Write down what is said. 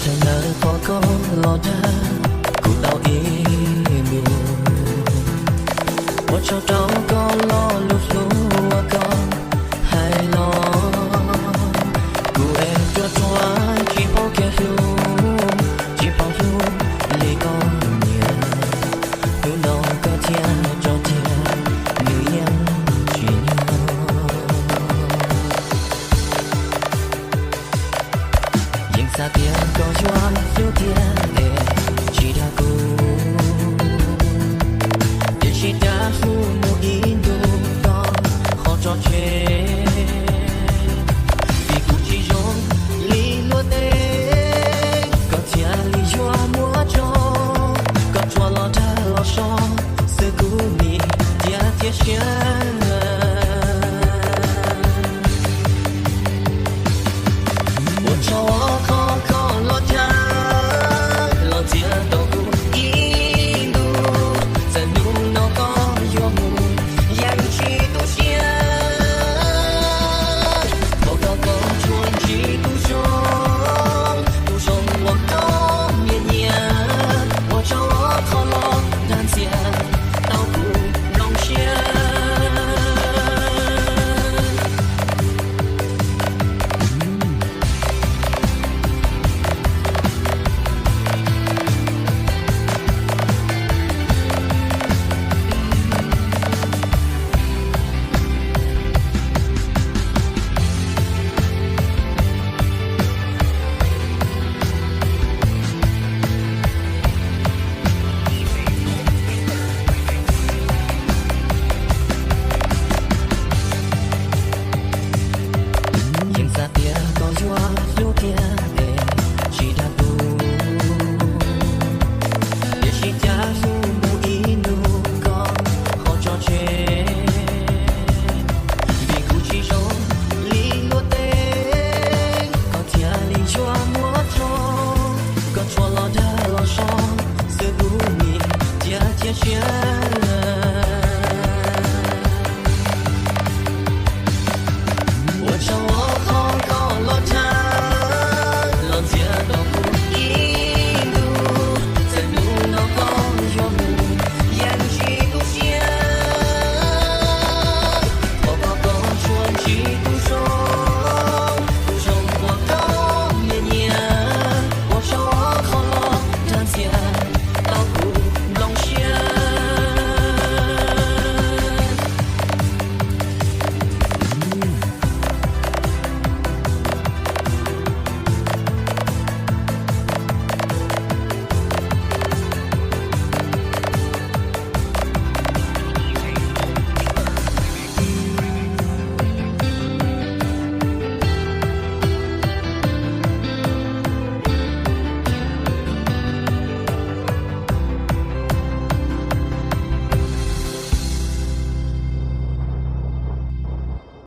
Thaum ntawd qhov koj los dag kuv tau ib lus, ua tsaug rau koj lo lus hlub uas koj hais los. Kuv es ruam ruam tsis paub kev hlub, tsis paub hlub li koj nyiam. Hnub no koj thiaj tso tiag, nws yeej tsis nyob. Yeej xav tias koj yuav hlub tiag es tsis dag kuv, tiam sis cas hnub muaj ib ntu koj ho tso tseg.